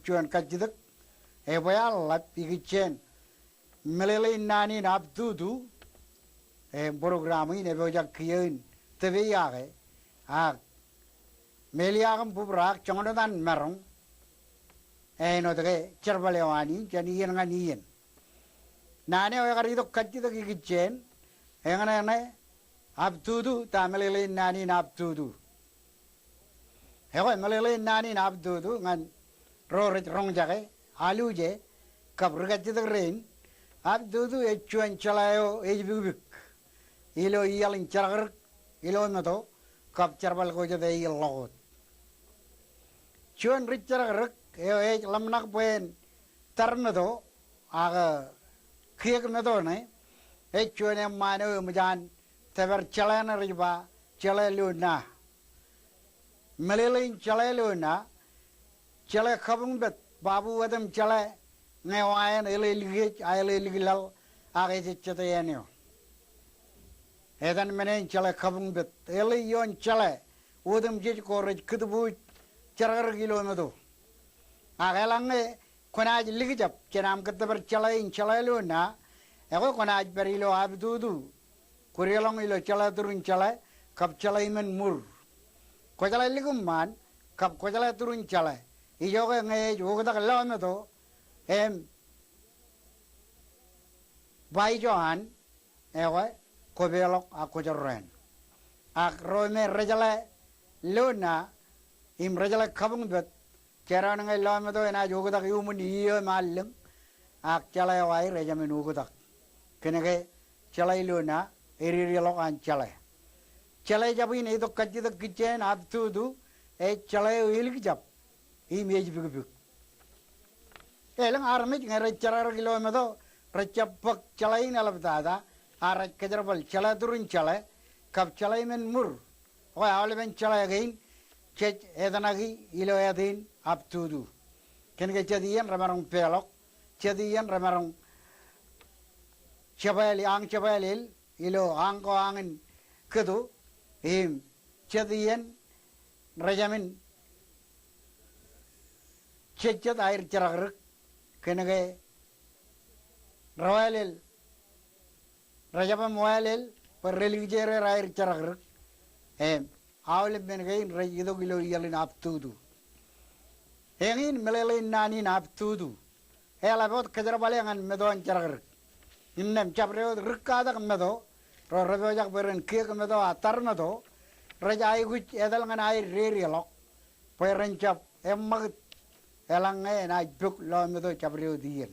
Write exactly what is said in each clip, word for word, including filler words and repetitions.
juon kajjitōk, ebwe ear ḷap ikijjien meḷeḷein naan in Abtutu, e, program in epojak kiiō in tōpeyake, ak meḷeḷe im bōbraak joñan wōt an maroñ, āinwōt ke jerbal eo an in jān iien ñan iien. Naan eo ekar itok kajjitōk ikijjien, eñṇe ṇe Abtutu, ta meḷeḷein naan in Abtutu. Ekwe, meḷeḷein naan in Abtutu ñan ro rej roñjake, aluje, kab ri kajjitōk rein, Abtutu ej juon jeḷā eo ej pukpuk ilo iaḷ in jerọkrọk ilo meto, kab jerbal ko jet ej ḷọk wōt. Juon ri jerọkrọk eo ej ḷōmṇak bwe en tar meto, ak kiiō meto ṇe, ej juon eṃṃaan eo eṃōj an tōpar jeḷā ṇe rej ba, jeḷā Lona. Meḷeḷein jeḷā Lona, jeḷā kabuñpet, ba bwe wōt im jeḷā ñe wa eṇ eḷe likjej, a eḷe likjlaḷ, ak ejejjet āne eo. Etan men in jeḷā kabuñpet, eḷe ioon jeḷā otemjej ko rej kūtbuuj jerọkrọk ilo meto. Ak eḷaññe kwōnaaj likjab jān aṃ kōttōpar jeḷā in jeḷā Lona, ekwe kwōnaaj pād ilo Abtutu. Kwōdeḷọñ ilo jeḷā turin jeḷā, kab jeḷā imen ṃur. Kwōjeḷā likūṃṃan, kab kwōjeḷā turin jeḷā. Ijoke ñe ej oktak lọmeto, im ba ijo an, ekwe, kwōpeḷọk ak kwōjorrāān. Ak ro me rejeḷā Lona, im rejeḷā kabuñpet, jeroñ ñe lọmeto enaaj oktak iuṃwin iiō im allōñ, ak jeḷā eo aer ejāmin oktak. Kōnke jeḷā Lona, ededeḷọk an jeḷā. Jeḷā jab in itok kajjitōk ikijjien Abtutu, ej jeḷā eo elikjab, im ej pukpuk. Elōñ armej ñe rej jerọkrọk ilo meto, rejjab bōk jeḷā in eḷaptata, a rej kōjerbal jeḷā turin jeḷā, kab jeḷā imen ṃur. Ekwe aolepen jeḷā kein, jej etnaki ilo āt in Abtutu. Kōnke jet iien remaroñ peḷọk, jet iien remaroñ jebāl, añ jebālel, ilo añ ko añin kōto, im jet iien rejāmin jejjet aer jerọkrọk, kōnke rewālel, rejjab im wālel, bwe relikjere raer jerọkrọk. Im aolep men kein rej itok ilo iaḷ in Abtutu. Eñin meḷeḷein naan in Abtutu. Eḷap wōt kōjerbale ñan meto an jerọkrọk. Innām jabdewōt rūkkatak meto, ro repojak bwe ren kiiō meto a tar meto, rej aikuj etal ñan aer dedeḷọk, bwe ren jab eṃṃakūt eḷaññe enaaj pok lọmeto jabdewōt iien.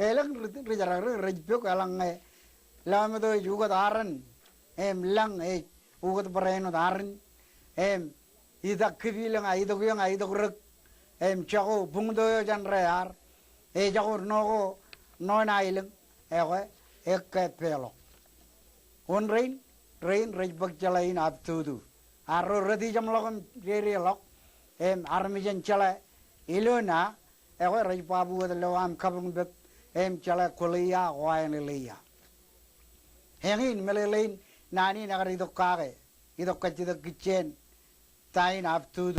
Elōñ ri, ri jerọkrọk rej pok eḷaññe lọmeto ej ukōt aran, im lañ ej ukōt barāinwōt aran, im itak kipilōñ a itok ioñ a itok rōk, im jako buñto eo jān rear, e jako ṇo ko ṇo in aelōñ, ekwe, ekkā peḷọk. Wōn rein, rein rej bōk jeḷā in Abtutu. A ro retijeṃḷọk im dedeḷọk, im armej in jeḷā Lona, ekwe rej ba bwe wōt lo aṃ kabuñpet, im jeḷā kwōḷeia, ko aer ḷeia. Eñin meḷeḷein naan in ekar itok kake, itok kajjitōk ikijjien ta in Abtutu.